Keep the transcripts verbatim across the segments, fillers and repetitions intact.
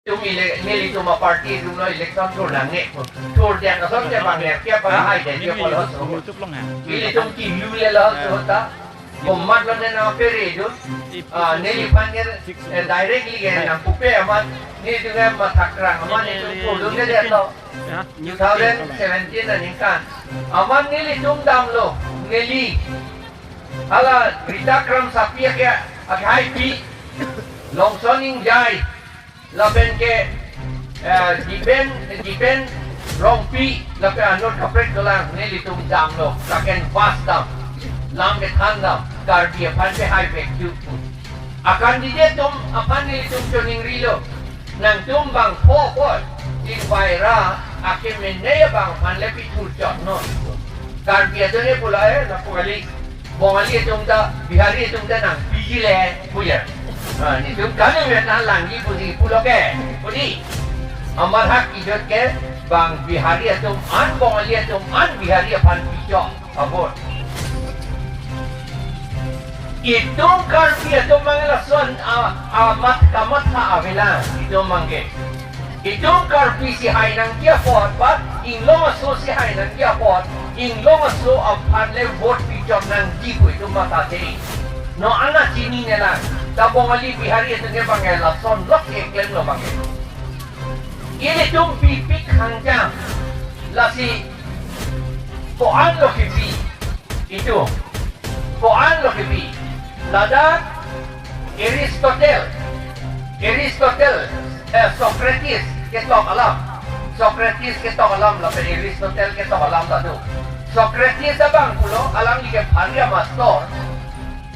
Tum ile, nelitum aparty tumlo election thur nangne. Thur dia kason ke bang ler kia bang hai dia dia polo so. Nelitum kilu le lo so ta. Komat lo ne na pere do. Ah, neliphan ke, eh, directly ke nangpupe amat. Nelitum ke mathak rang amat nelitum thur dun ke dia lo. Two thousand seventeen aningkan. Amat nelitum damlo. Neli. Hala Rita Kramsapi ke akhai pi. Longson Ingjai. Lapen ke, eh, Dipen, Dipen Rongpi, lapen anut kaprek dolang, nelitum damlo, lapen pas dam, lam kethan dam, Karbi aphan pehai vek tu. A-candidate atum aphan nelitum choningrilo, nangtum bang pho pho, chingvai ra, akemene abang aphan le pithur chot non. Karbi atum ne pula eh, na pu kali. Bongali atum ta, Bihari atum ta nangpiji le, pu ya. Ah, netum kali ya na langji pusi pulo ke, pu di. Amat hak ijot ke, bang Bihari atum an, Bongali atum an, Bihari aphan pichok, abot. Itum Karbi atum mang lason, a, amat kamatha avelang, itum mang ke. Itum Karbi si hai nangji apot, ba inglong aso si hai nangji apot, inglong aso aphan le vote pichot nangji pu itum matha theri. Non ana chinine lang. Ta Bongali Bihari atum ke bang ke lason lok ke klemlo bang ke. Ilitum bipik hangjam. Lasi ko-an lo kipi. Itum. Ko-an lo kipi. Ladak Aristotle, Aristotle, eh, Socrates ketok alam. Socrates ketok alam lapen Aristotle ketok alam ta do. Socrates abang pulo alangli ke Bharya master.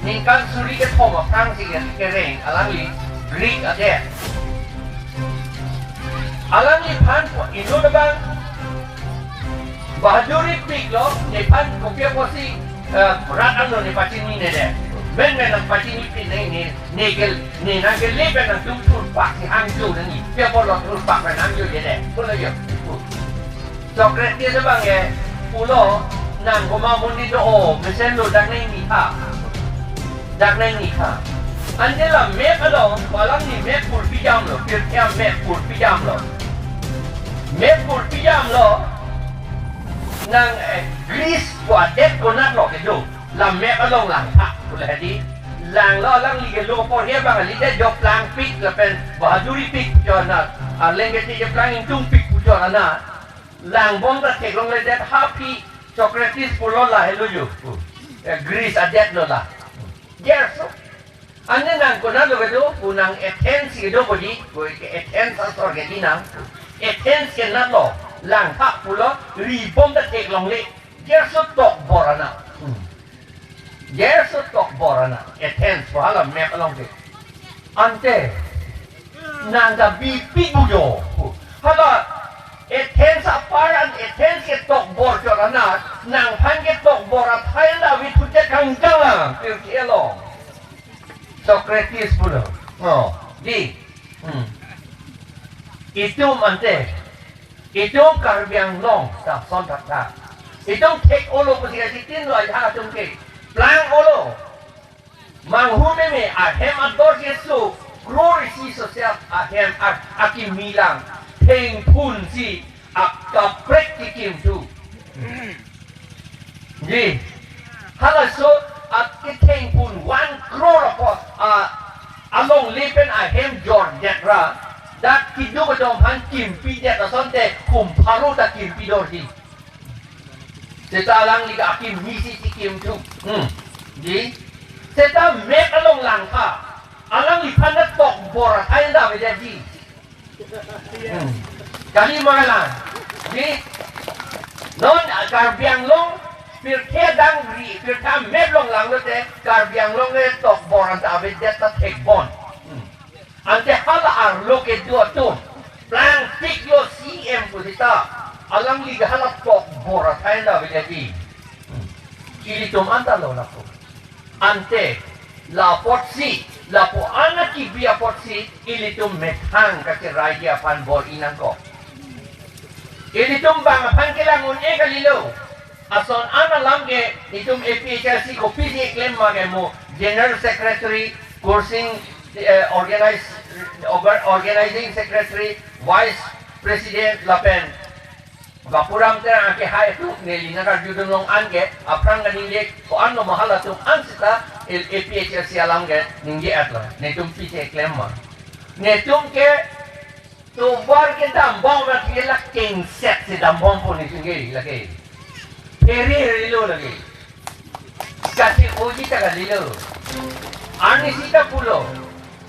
Ningkan suri kethom aphrangsi ke kereng alangli Greek adet. Alangliphan po inut abang bahaduri piklo, nephan kopi apotsi, eh, rat angno nepachinine de. Men men nangpachinipin ne, ne, ne gel, ne nangkele pen nangtum thurpak si hangjo nangji. Pi apotlo thurpak pen hangjo je de. Pulo yo. Socrates abang ke pulo nang komat amonit do-o, mesenlo dak nangni tha. Dak nangni tha. Ante la map along, alangli map purpi jamlo, pirthe amap purpi jamlo. Map purpi jamlo, nang, eh, Greece ko adet konatlo kedo, la map along langtha, pu le hedi. Langlo alangli kelo apor he bang ali de joplangpik lapen bahaduripik puchot anat. Arleng ke te joplangingtungpik puchot anat. Langbom ta theklongledet ha pi Socrates pulo la helo jo. Eh, Greece adet lo la. Gerso. Ane nang konatlo kedo, pu nang Athens kedo ko di, ko ke Athens asor ke di nang. Athens ke natlo, langtha pulo, ribom ta theklongle. Gerso tokbor anat. Hmm. Gerso tokbor anat. Athens, ko hala map along ke. Ante, nang ta bipik bujo. Hala, Athens apar an Athens ketokbor chot anat, nangphan ketokbor athai an ta ave thu te kangkang la, pirthe along. Socrates pulo. Oh, di. Hmm. Itum ante. Itum Karbi Anglong ta son thakthak. Itum thek-olo pusi kasitin lo ajahak atum ke. Plang-olo. Manghu meme ahem ador Jesu. Kror isi sosial ahem ak-, akimi lang. Thengphun si akaprek kikim thu. Ji. Halaso akithengphun one crore apot, a, alongle pen ahem jordet ra. Dak keduk atum aphan kimpidet asonte kum pharo ta kimpi dorji. Seta alangli ke akimi si kikim thu. Hmm. Ji. Seta map along langtha. Alangliphan ta tokbor athai an ta avedet ji. Hmm. Kali ma lang. Ji. Non Karbi Anglong pirthe dangri, pirthe map along langlote Karbi Anglong ke tokbor an ta avedet ta thekbon. Hmm. Ante hala arlo kedo atum plangpiklo C M pu seta, alangli ke hala tokbor athai an ta avedet ji. Hmm. Ilitum anta lo lapu. Ante, la apotsi, lapu-an akibi apotsi, ilitum methang kacheraiji aphan bor-i nangkok. Ilitum bang aphan kelang un-e kalilo. Ason an alam ke, itum A P H L C kopisi keklem ma ke mo, General Secretary, Kursing, eh, organize, Orga-, organizing secretary, vice president lapen Bapuram Terang akehai atum neli nangkarjudun long an ke aphrang kaningje ko-an lo ma halatum an seta il A P H L C alam ke ningje-et lo. Netum pi cheklem ma? Netum ke tovar kedam bom na thila kengset si dam bompo netum ke lake. Phere rilo lake. Kasi oji ta kalilo. Arnisi ta pulo.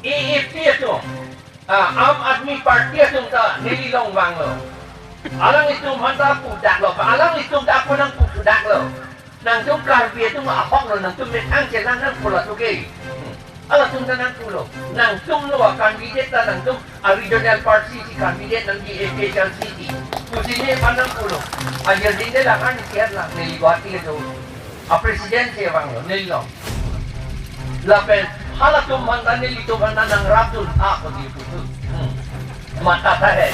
A A P atum, ah, Aam Aadmi Party atum ta neli along vanglo. Alanglitum aphan ta pudaklo, alanglitum ta ako nangputhudak lo. Nangtum Karbi atum ahok lo, nangtum methang chelang nangpulo tuke. Hmm. Halatum ta nangpulo. Nangtum lo a-candidate ta nangtum a-regional party si candidate nangji A P H L C si. Pusi nephan nangpulo. Ajir dinde lang, Arnisi het lang, neli Guwahati kedo. A-president si vanglo, neli along. Lapen halatum aphan ta, nelitum aphan ta nangrapdun tha pusi putu. Hmm. Matha tha he.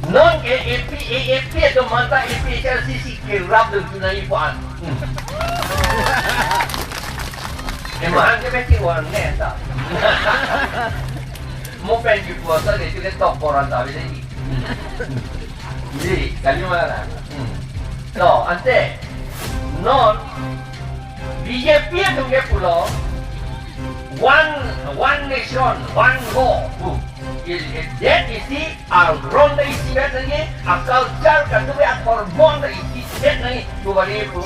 Non ke A P, A A P atum aphan ta A P H L C si kerapdun tu nangji pu an. Hmm. Emahan ke beti orang ne ta. Mo pen ju puasa de tu ke tok boran ta bile di. Hmm. Di, kali mana? Hmm. To, ante, non, B J P atum ke pulo, one, one nation, one law. Hmm. Il, il, det isi, aron ta isivet nangji, a-culture kadokave, athormo ta isivet nangji, tu bari pu.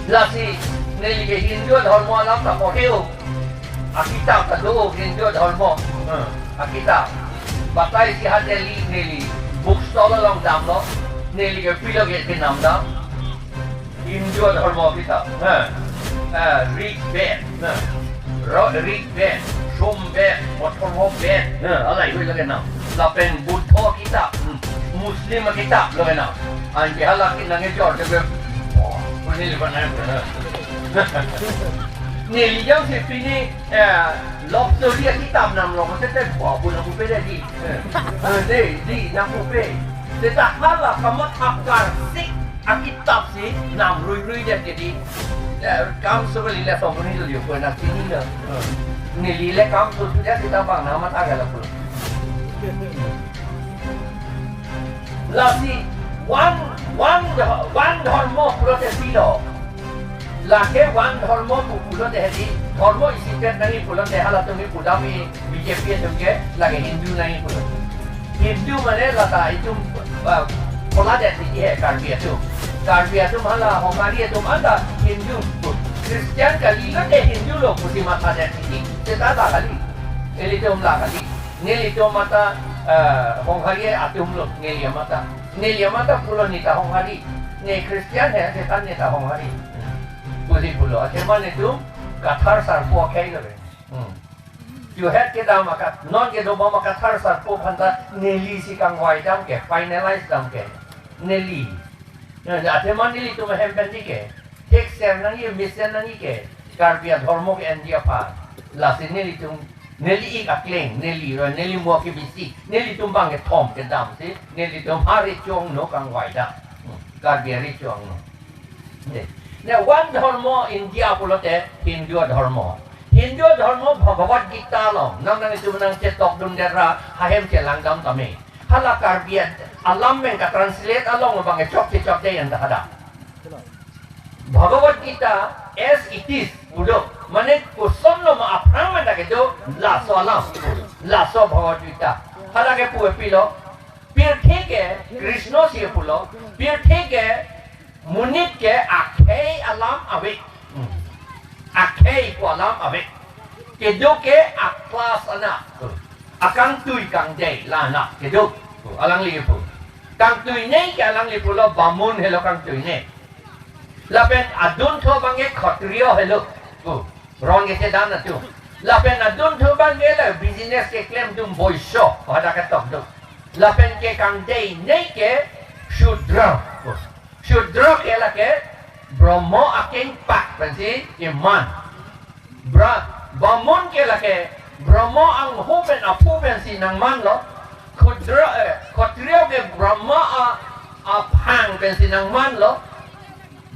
Lasi neli ke Hindu adhormo alam ta porhe-o. Akitap ta do Hindu adhormo. Hmm, akitap. Batai isi ha Delhi neli bookstall along damlo. Neli ke pilo ke kenam dam. Hindu adhormo kitap. Hmm. Ah, Rig Ved. Hmm. Ro-, Rig Ved, Som Ved, Athorvo Ved. Hmm, alai hui lake nam. Lapen Buddha kitap. Hmm. Muslim kitap lake nam. Anke hala ke nangkejor ke be. Oh, ini lepas nang. Neli jongsi pini, eh, love story akitap nam long, seta babu nangpupe di. Eh, eh, di, di, nangpupe. Seta hala kamatha karsik akitap si nam ruirui det ke di. Eh, kam so kali le sobuni lo yo, ko nangpini lo. Eh, neli le kam so sudah kita bang namat agak lah pulo. Lasi one, one dho-, one dhormo pulote pilo. Lake one dhormo pu pulote hedi, dhormo isivet nangji pulote halatum ke pudam ke B J P atum ke lake Hindu nangji pulo. Hindu mane lata itum, ah, pola det isi he Karbi atum. Karbi atum hala Honghari atum anta Hindu. Christian kali lote Hindu lo pusi matha det isi. Seta ta kali. Ilitum la kali. Nelitum matha, eh, Honghari atum lo, neli matha. Neli matha pulo neta Honghari. Ne Christian he, seta neta Honghari. Hmm. Pusi pulo. Athema netum Kathar sarpo akhei lo be. Hmm. Ju het kedam akat, non kedo bom a-Kathar sarpo aphan ta neli si kangvai dam ke, finalize dam ke. Neli. Ya, ya, athema nelitum ahem pen di ke. Thekser nangji, mesen nangji ke. Karbi adhormo ke-enji aphan. Lasi nelitum, neli-ik akleng, neli, neli mo ke bisi, nelitum bang kethom kedam si, nelitum hari chong no kangvai dam. Hmm, Karbi hari chong no. Ne, ne one dhormo India pulote Hindu adhormo. Hindu adhormo Bhagavad Gita lo. Nang nangtum nangchetokdun dera, ahem chelang dam tame. Hala Karbi alam pen ka-translate along bang chok chechok de yang dah ada. Bhagavad Gita as it is, udo. Mane koson lo ma aphrang mane kedo, laso alam. Laso Bhagavad Gita. Hala ke pu pilo. Pirthe ke, Krishna si pulo. Pirthe ke, monit ke akhei alam ave. Hmm. Akhei pu alam ave. Kedo ke a-class anak. Hmm. Akangtui kangdei la anak kedo. Hmm. Alangli pu. Kangtuinei ke alangli pulo bamun helo kangtuinei. Lapen adunthu abang ke khatriya helo. Hmm. Ron ke sedan atum. Lapen adunthu abang ke la business keklem atum boisyo. Pada ketok atum. Lapen ke kangdeinei ke Shudra. Shudra ke lake Brahma akengpak pensi keman. Bra-, bamun ke lake Brahma angho pen aphu pensi nangmanlo. Khudra, eh, khatriya ke Brahma a-, aphang pensi nangmanlo.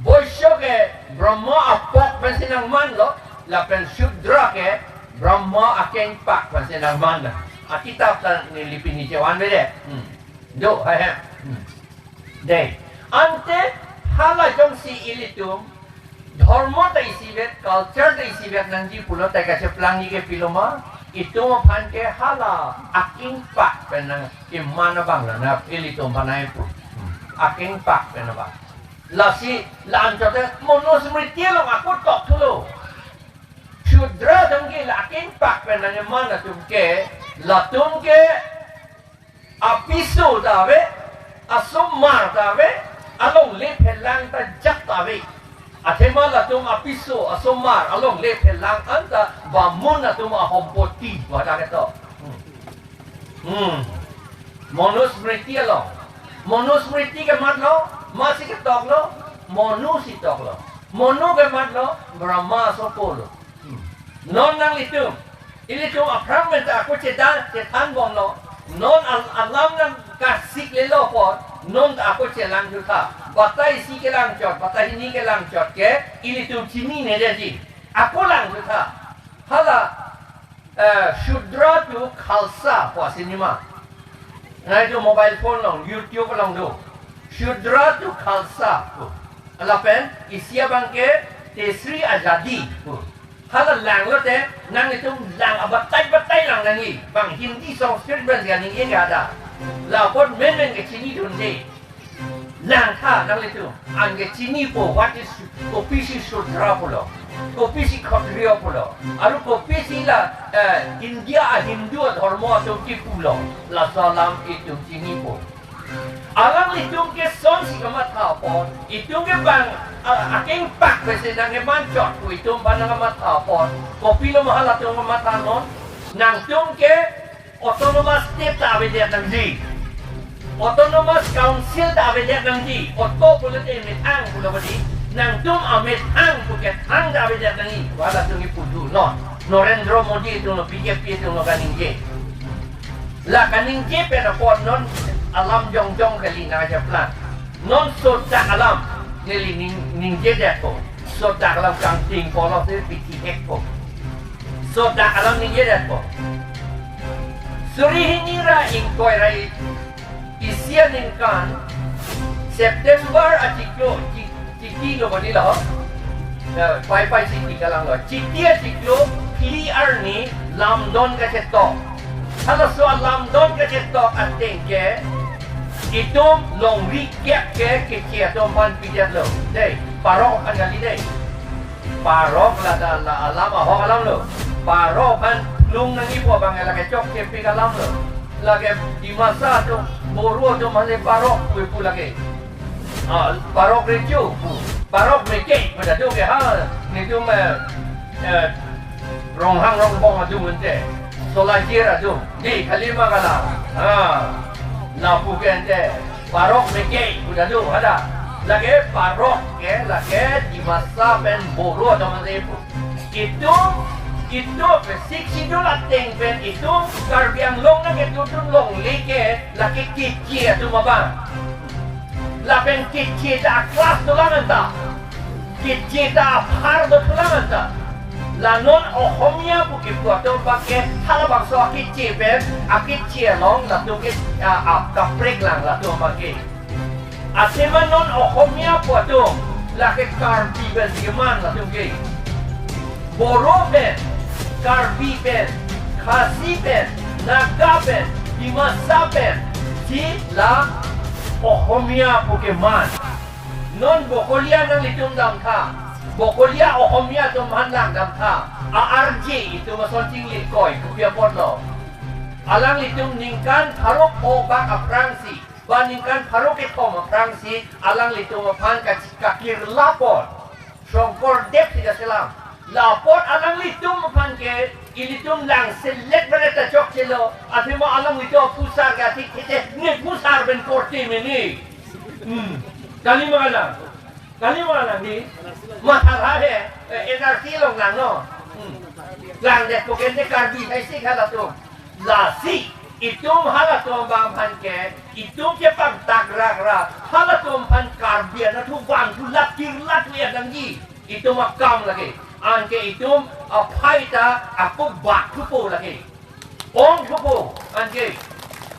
Boisyo ke Brahma apok pensi nangmanlo. Lapen Shudra ke Brahma akengpak pensi nangman. Akitap ta neli pini chevan bede. Hmm. Do, hai, hai. Hmm. Dei. Ante hala jongsi ilitum dhormo ta isivet, culture ta isivet nangji pulote kacheplangji ke pilo ma, itum aphan ke hala akengpak pen nangkeman abang lo na ilitum aphan ai pu. Hmm. Akengpak pen abang. Lasi la-an chote Manusmriti along ako tokthulo. Shudra atum ke la akengpak pen nangkeman atum ke, latum ke apiso ta ave, asomar ta ave, alongle phelang ta jak ta ave. Athema latum apiso, asomar, alongle phelang anta bamun atum ahompoti, wadak eto. Hmm. Hmm. Manusmriti along. Manusmriti ke matlo, masi ketoklo, Manu si toklo. Manu ke matlo, Brahma asopo lo. Hmm. Non nanglitum, ilitum aphrang pen ta ako chedan, chethan bomlo. Non al-, alam nangkasik lelo apot, non ta ako chelang jutha. Batai isi kelang chot, batai hini kelang chot ke, ilitum chinine detji. Ako lang jutha. Hala, eh, Shudra to Khalsa pu asinima. Nai do mobile phone along, YouTube along do. Shudra to Khalsa pu. Lapen isi abang ke Teisri Azadi pu. Hala langlote nanglitum lang abatai batai lang nangji. Bang Hindi, Sanskrit pen si kaningje ke ada. La apot menmen ke chinidunde. Langtha nanglitum, anke chinipo, what is, kopisi Shudra pulo, kopisi Kshatriya pulo, aru kopisi la, eh, India a Hindu adhormo atum ke pulo, laso alam itum chinipo. Alanglitum ke sonsi kamatha apot, itum ke bang, ah, akengpak pensi nangkeman chot pu itum aphan nangkamatha apot, kopilo ma halatum kamatha non, nangtum ke Autonomous State ta avedet nangji. Autonomous Council ta avedet nangji. Auto pulote methang pulo badi. Nangtum amethang pu kethang ta avedet nangji. Wala tumi pudu non. Narendra Modi atum lo, B J P atum lo kaningje. La kaningje pen apot non alam jongjong kali nangkacheplang. Non sodak alam neli ning, ningjedetpo. Sodak alam kangting polo si pithihekpo. Sodak alam ningjedetpo. Suri hini ra ingkoi ra isi aningkan September achiklo, chi-, chiti lo badi lo. Ya, pai pai chiti kalang lo. Chiti achiklo phli arni lamdon kachetok. Halaso alamdon kachetok ateng ke itum longri kep ke keche atum aphan pidetlo. Dei, parok aphan kali dei. Parok la da la alam ahok alam lo. Parok aphan lung nangjipo abang lake chokche pik alam lo. Lake Dimasa atum, Boro atum aphan le parok pu pu lake. Ah, parok recho pu. Parok meke pada do ke ha. Netum, eh, eh, Ronghang Rongbong atum ante. Solajir atum. Dei, kali ma kalang. Ha. Lapu ke ante. Parok meke pu ta do, hada. Lake parok ke, lake Dimasa pen Boro atum ante pu. Itum, itum pen Sixth Schedule ateng pen itum Karbi Anglong nangketutun longle ke lake keche atum abang. Lapen keche ta a-class dolang anta. Keche ta aphar dolang anta. La non Ohomia pu kipu atum abang ke halabangso akeche pen, akeche along latum ke, a, a, kaprek lang latum abang ke. Athema non Ohomia pu atum, lake Karbi pensi keman latum ke. Boro pen, Karbi pen, Khasi pen, Naga pen, Dimasa pen, si la Ohomia pu keman. Non Bokolia nanglitum damtha. Bokolia Ohomia atum aphan lang damtha. A-arje itum ason chinglit koi, kopi apotlo. Alanglitum ningkan pharo pho bak aphrangsi, ba ningkan pharo kethom aphrangsi, alanglitum aphan ka-, kakirla apot Shongkordev si kaselam. La apot alanglitum aphan ke, ilitum lang selek beret ta chokchelo, athema alanglitum aphusar ke atik thete, ne phusar pen korte mene. Hmm. Kali ma kalang. Kali ma kalang di. Matha he, eh, N R C along lang no. Hmm. Langdet pu ke ante Karbi hai si halatum. Lasi, itum halatum abang aphan ke, itum ke pangtak rak ra, halatum aphan Karbi anatthu vangthu lap kirla tu ya nangji. Itum akam lake. Anke itum aphai ta ako bak thupo lake. Ong thupo anke.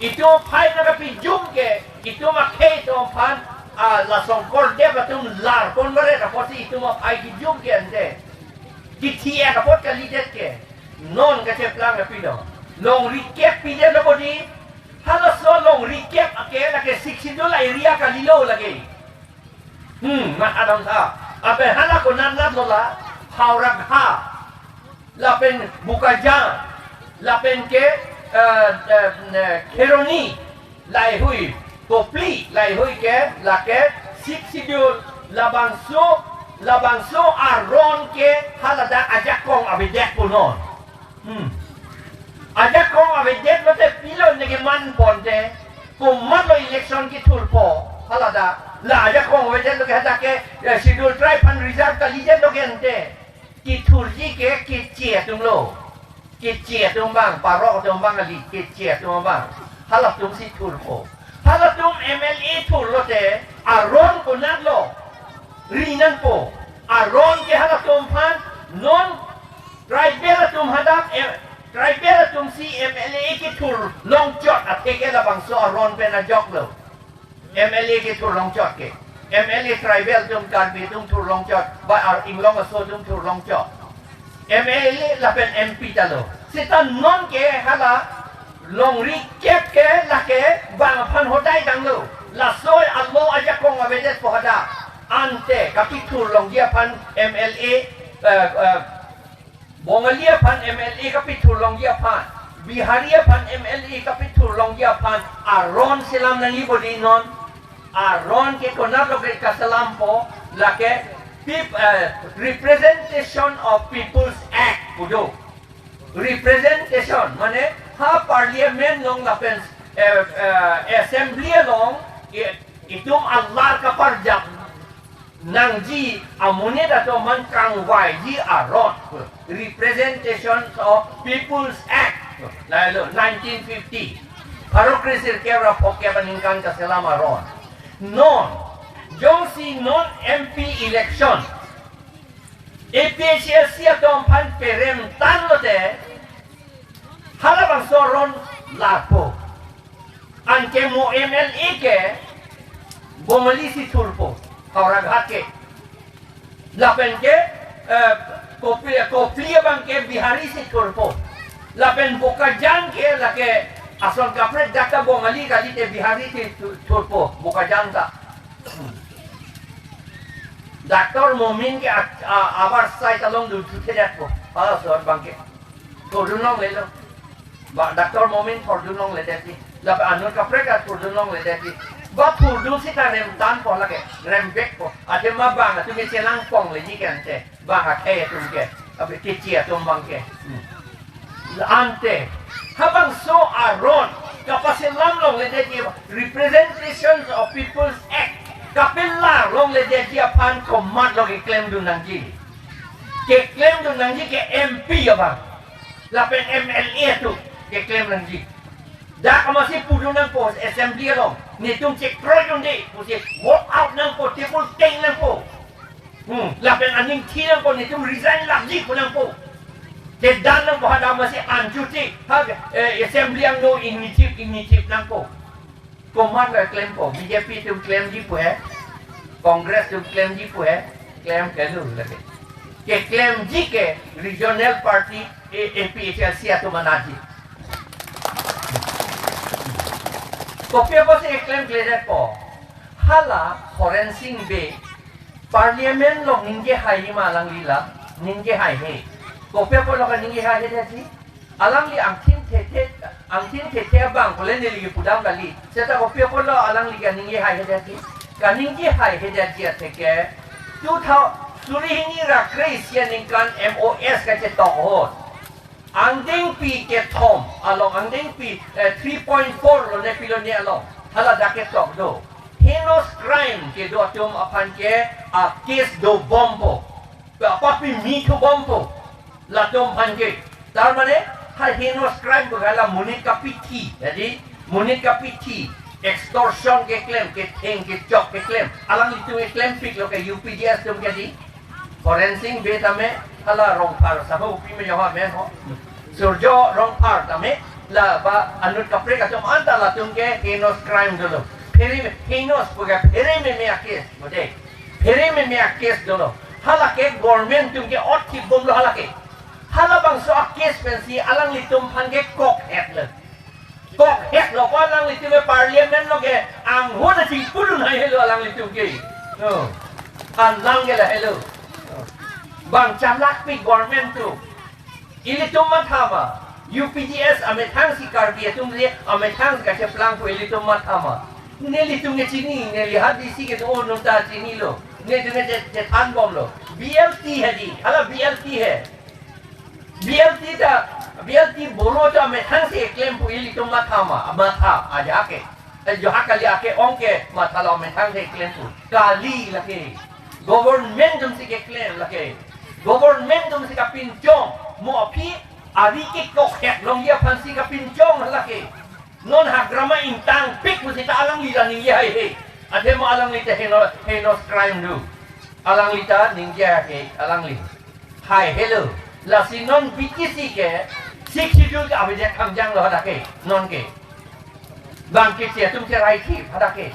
Itum aphai nangkapijum ke, itum akhei atum aphan, a, la Songkordep atum larpon baret apotsi itum aphai kijum ke ante. Kithi-et apot kalidet ke. Non kacheplang apilo. Longri kep pidetlo bodi. Halaso longri kep ake lake Sixth Schedule area kalilo lake. Hmm, mat adam tha. Abe hala konat nat lo la, Howraghat, lapen Bokajan, lapen ke, eh, eh, eh, Kheroni, laheihui, Kopili, laheihui ke, lake, Sixth Schedule, labangso, labangso aron ke, haladak ajakong avedet punon. Hmm. Ajakong avedet lote pilo neke man ponte. Komatlo election kethurpo. Haladak. La ajakong avedetlo ke hadak ke, eh, Schedule Tribe aphan reserve kalidet lo ke ante. Kethurji ke Keche atumlo. Keche atum abang, Paro atum abang kali, Keche atum abang. Halatumsi thurpo. Halatum M L A thurlote, aron konatlo. Ri nangpo. Aron ke halatum aphan, non tribal atum hadak, eh, tribal atumsi M L A kethur longchot atheke labangso aron pen ajoklo. M L A kethur longchot ke. M L A tribal atum Karbi atum thur longchot, ba ar inglong aso atum thur longchot. M L A lapen M P talo. Seta non ke hala longri kep ke lake bang aphan hodai tanglo. Laso alo ajakong avedetpo hadak. Ante kapithur longji aphan M L A, eh, eh, Bongali aphan M L A kapithur longji aphan, Bihari aphan M L A kapithur longji aphan, aron selam nangji bodi non, aron ke konatlo ke kaselampo, lake pip-, eh, Representation of People's Act pu do. Representation, mane ha parliament along lapen, eh, eh, assembly along, i-, itum alar kaparjap nangji amonit atum aphan kangvaiji aron, Representation of People's Act, lahelo nineteen fifty. Pharo kre sirkep ra phongokep aningkan kaselam aron. Non, jongsi non M P election, A P H L C atum aphan perem tanglote, halabangso aron larpo. Anke mo M L A ke Bongali si thurpo, Howraghat ke. Lapen ke, eh, Kopili, Kopili abang ke Bihari si thurpo. Lapen Bokajan ke lake ason kaprek dak ta Bongali kalite Bihari si thu-, thurpo, Bokajan ta. Doctor Momin ke a-, a-, abar side along dun thudetpo. Halaso abang ke. Thurdun longlelo. Ba Doctor Momin thurdun longledetji. Lapen anut kaprek ta thurdun longledetji. Ba thurdun sita remtanpo lake. Rembekpo. Athema bang atum ke chelangpongleji ke ante. Bang akhei atum ke. Abi Keche atum abang ke. Hmm. Ante. Habangso aron. Kapaselam longledetji. Representations of People's Act. Kapelar longledetji aphan komatlo keklemdun nangji. Keklemdun nangji ke M P abang. Lapen M L A atum keklem nangji. Dak amatsi pudun nangpo assembly along. Netum chekroidunde pusi vote out nangpo, table teng nangpo. Hmm, lapen aning thi nangpo, netum resign lapji pu nangpo. Kedan nangpo hadak amatsi anchuti. Ha, eh, assembly angno ingni thip, ingni thip nangpo. Komatlo klempo, B J P atum klemji pu he, Congress atum klemji pu he, klem kelu lake. Keklemji ke regional party A-, A P H L C atum anatji. Kopi apotsi keklemkledetpo. Hala Horensing Bey, parliament along ningje haiji ma alangli la, ningje haihe. Kopi apotlo kaningje haihedetji. Alangli angthin thethe, angthin thethe abang kole neli pudam kali. Seta kopi apotlo alangli kaningje haihedetji. Kaningje haihedetji atheke. Two thousand, suri hini ra kre-isi aningkan M O S kachetok ahut. Angdengpi kethom along, angdengpi, eh, three point four lone pilone along. Haladak ketok do. Heinous crime kedo atum aphan ke, a case dobompo. Kapapimi thubompo. Latum aphan ke. Tar mane, ha heinous crime pu hala monit kapithi. Jadi, monit kapithi. Extortion keklem, ketheng kechok keklem. Alanglitum keklempiklo ke U P D S atum ke di. Horensing Bey tame, Hala Rongphar saho pi me yoha men ho. Surjo Rongphar tame la ba anut kaprek atum anta latum ke heinous crime dolo. Phere heinous puke phere meme a-case mode. Phere meme a-case dolo. Hala ke government atum ke ot thip bomlo hala ke. Halabangso a-case pensi alanglitum aphan ke kokhek lo. Kokhek lo ko alanglitum ke parliament lo ke anghun achingpudun hai helo alanglitum ke. No. Anlang ke la helo. Bang chalakpik government atum. Ilitum matha ma. U P D S amethang si Karbi atum le amethang si kacheplang pu ilitum matha ma. Nelitum ke chini, neli ha D C kedo-o atum ta chinilo. Nelitum ke chethan bomlo. B L T hai di. Hala B L T hai. B L T ta, B L T boro ta amethang si keklem pu ilitum matha ma, matha aja ke. Eh, jo ha kali ake ong ke mathalo amethang si keklem pu. Kali lake. Government atum si keklem lake. Government atum si kapinchong. Mo aphi ari ke kokhek longji aphan si kapinchong lake. Non hagrama ingtangpik pusita alangli ta ningje haihe. Athema alangli ta heinous, heinous crime do. Alangli ta ningje haihe, alangli. Hai helo. Lasi non B T C ke Sixth Schedule ke avedet khangjang lo hadak ke. Non ke. Bang ke si atum cherai thip hadak ke.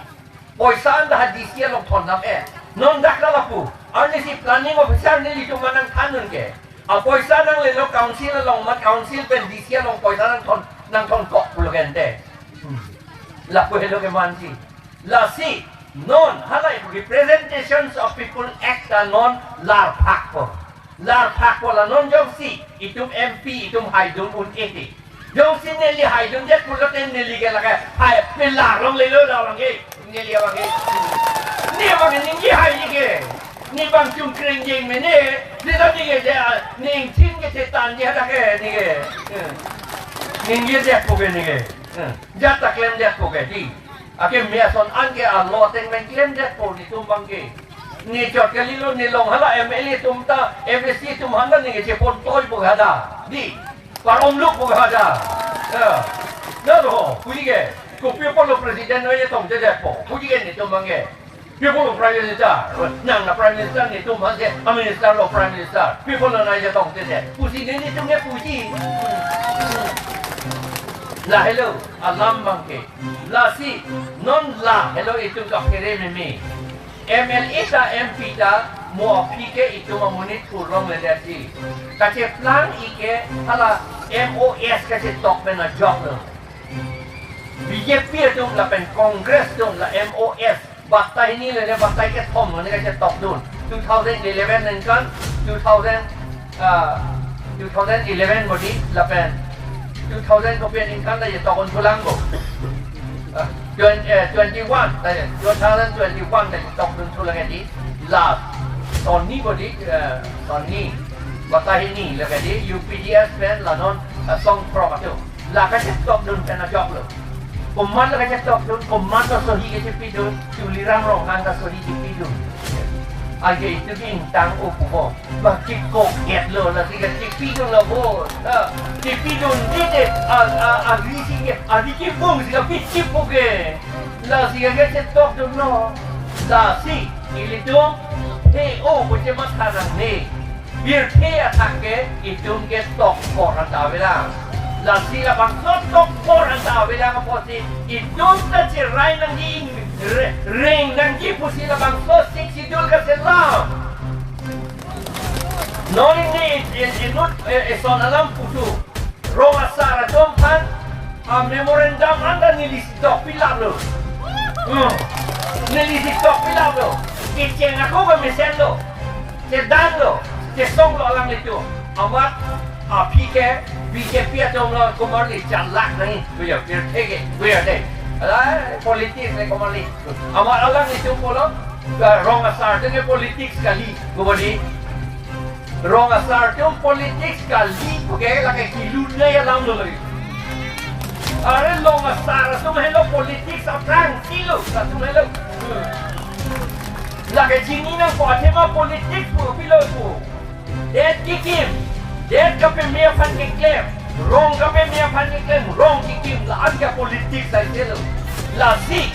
Poisa anta ha D C along thon nam e. Non dak la lapu. Arnisi planning officer nelitum manang than un ke. Apoisa nanglelo council along mat council pen D C along poisa nangthon nangthon kok pulo ke ante. Hmm. Lapu helo ke mansi. Lasi non hala Representations of People Act ta non larphakpo. Larphakpo la non jongsi itum M P itum haidun un-e te. Jongsi neli haidundet pulote neli ke lake hai pelar longlelo la abang ke. Neli abang ke. Ne abang ningje hai ni ke. Ne bang chungkreng jeng mene. Ne ta ne ke je, ah, ne ingchin ke chetan je hadak ke ne ke. Eh. Ningjedet pu ke ne ke. Eh. Jat ta klemdet pu ke di. Ake me ason an ke alo ateng pen klemdet pu netum abang ke. Ne chot kalilo ne long hala M L A atum ta, M A C atum aphan ta ne ke chepon toi pu hadak. Di. Paromluk pu hadak. Ya. Na do, puji ke. Kopi apotlo president nangchetongchedetpo. Puji ke netum abang ke. Pi apotlo prime minister. Nang la prime minister netum aphan si, a minister lo prime minister. Pi apotlo nangchetongchedet. Pusi ne netum ke puji. La helo, alam abang ke. Lasi, non la helo itum kaphere meme. M L A ta M P ta mo aphi ke itum amonit thurlongledet si. Kacheplang-ik ke hala M O S kachetok pen ajok lo. B J P atum lapen Congress atum la M O S batai hini le batai kethom lo ne kachetokdun. Two thousand eleven ningkan, two thousand, ah, two thousand eleven bodi lapen two thousand kopi aningkan ta chetok un thulang bo. Ah, twenty, eh, twenty-one, ta, two thousand twenty-one ta chetokdun thu lake di last. Sonni bodi, eh, sonni. Batai hini lake di U P D S pen la non, eh, song pro atum. La kachetokdun pen ajok lo. Komat la kachetokdun, komat ta sohi kachepidun, Tuliram Ronghang ta sohi chepidun. Anke itum ke ingtang-o pu ho. Baki kokhek lo, lasi kachepidun lo bo. Ha, chepidunde te, a, a, a, ri si ke, a, ri ke bung si kapi chipu ke. Lasi kachetokdun lo. Lasi, ilitum, he o, koche matha nangne. Pirthe athak ke itum ke tokpor anta avelang. Lasi labangso tokpor anta avelang apotsi itum ta cherai nangji, re-, reng nangji pusi labangso Sixth Schedule kaselam. Non ini in, in, inut, eh, eson alam putu. Rong asar atum aphan a memorandum anta neli si tok pilap lo. Hmm. Neli si tok pilap lo. Kecheng ako kemesen lo. Chedan lo. Chesong lo alanglitum. Amat aphi ke B J P atum lo komarli chalak nangji. Buya pirthe ke. Buya de. Alai politics le komarli. Amat alanglitum pulo. Rong asar atum ke politics kali. Gubadi. Rong asar atum politics kali puke lake kilun nai alam lo lagi. Are rong asar atum helo politics aphrang si lo, atum helo. Lake chini nangpo athema politics pu pilo pu. Det kikim, det kapeme aphan keklem, rong kapeme aphan keklem, rong kikim la-an ke politics ai selo. Lasi,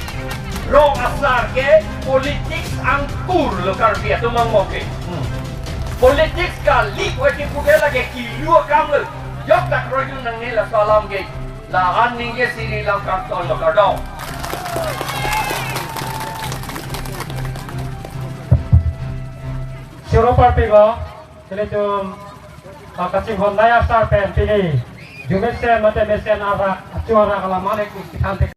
rong asar ke politics angkur lo Karbi atum angmo ke. Hmm. Politics kali kweti puke lake kilu akam lo. Jok ta kroidun nangne laso alam ke. La-an ningje si neli lam karton lo, kardom. Choro parpik lo, nelitum, ah, kachinghon nai asar pen pini jumesen mate mesen arak, achu arak alam anek kithan te.